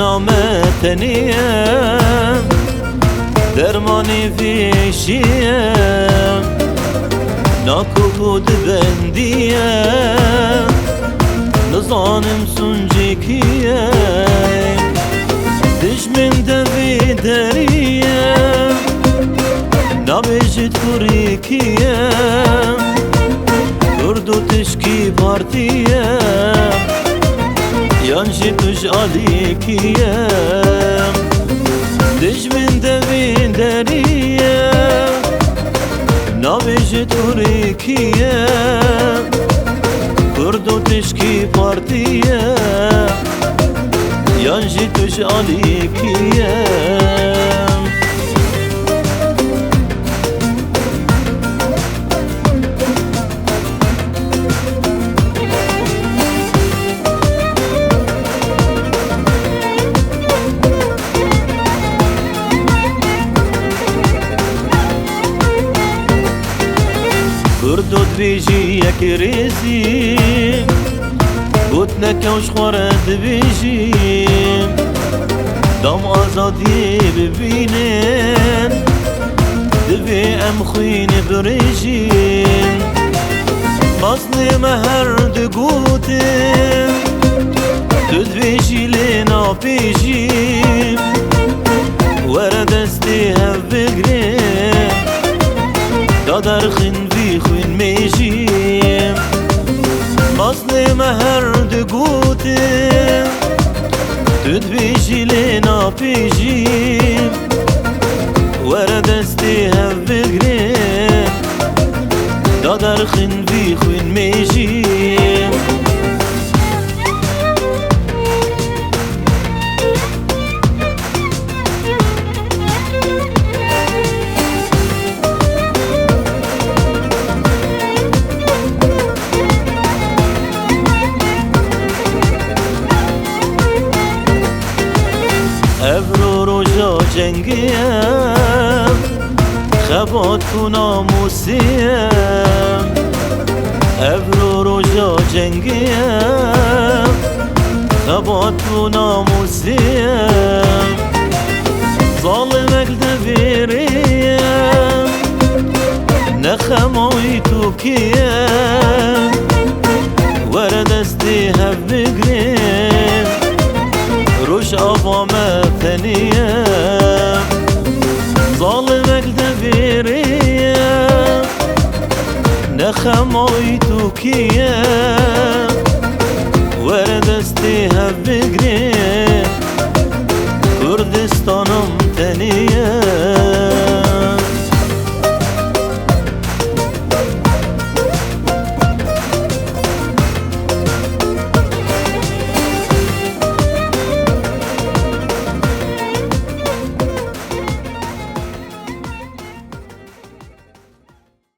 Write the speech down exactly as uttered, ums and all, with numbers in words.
Name tenê ye, dermanê vê jî ye, nakok û dibendiye, nizanim suncê kî ye, dijmin devê derî ye, nabêjit kurê kî ye, Kurd û tişkî partî ye, yan jî tu ji aliyekî ye. Dijmin devê derî ye, navê ji tu rêkî ye. Kurd û tişkî partî ye, yan jî tu ji aliyekî ye. Kurdo dibêjî yek rêzî, gotineke ji xwe re dibêjî, dam azadiyê bibînin, divê em xwîn birêjin. Mezinê me her digotin, tu dibêjî lê napêjî. Were destê hev bigrin, da derxin vî xwîn mêjî. Mezinê me her digotin, tu dibêjî lê napêjî. Were destê hev bigrin, da derxin vî xwîn mêjî. Evro roja cengê ye, xebat û namûsê ye. Evro roja cengê ye, xebat û namûsê ye. Zalimek devêrê ye, ne xema wî tokê ye. Were destê hev bigrin, Rojava me tenê ye. Zalimek devêrê ye, ne xema wî tokê ye. Were destê hev bigrin, Kurdistanim tenê ye.